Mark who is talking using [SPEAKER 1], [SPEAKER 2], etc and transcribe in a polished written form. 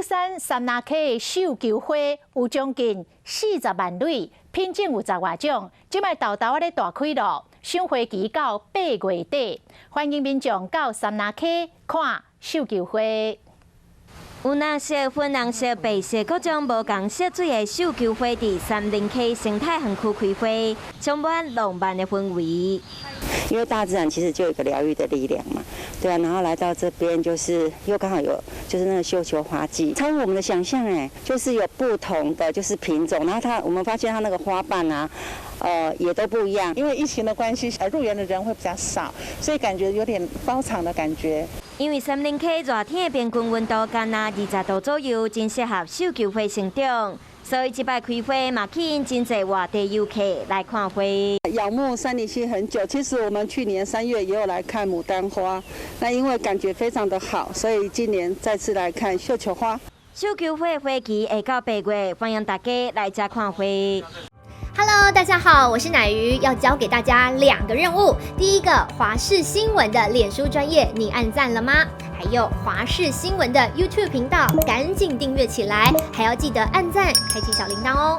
[SPEAKER 1] 山杉林溪的繡球花有將近40萬蕊，品種有十外種，這擺沓沓仔咧大開囉，賞花期到8月底，歡迎民眾到杉林溪看繡球花。
[SPEAKER 2] 有藍色、粉紅色、白色各種無仝色水的繡球花，佇杉林溪生態園區開花，充滿浪漫的氛圍。
[SPEAKER 3] 因為大自然其實就有一個療癒的力量嘛，對啊，然後來到這邊就是又剛好有就是那個繡球花季，超乎我們的想象哎，就是有不同的就是品種，然後它我們發現它那個花瓣啊，也都不一樣。
[SPEAKER 4] 因為疫情的關係，入園的人會比較少，所以感覺有點包場的感覺。
[SPEAKER 2] 因為杉林溪熱天的平均溫度干焦20度左右，真適合繡球花生長，所以這擺開花嘛吸引真濟外地遊客來看花。
[SPEAKER 5] 仰慕杉林溪很久，其實我們去年3月也有來看牡丹花，那因為感覺非常的好，所以今年再次來看繡球花。
[SPEAKER 2] 繡球花花期會到8月，歡迎大家來遮看花。
[SPEAKER 6] Hello，大家好，我是乃瑜，要交給大家兩個任務。第一個，華視新聞的臉書專頁，你按讚了嗎？還有華視新聞的 YouTube 頻道，趕緊訂閱起來，還要記得按讚，開啟小鈴鐺哦。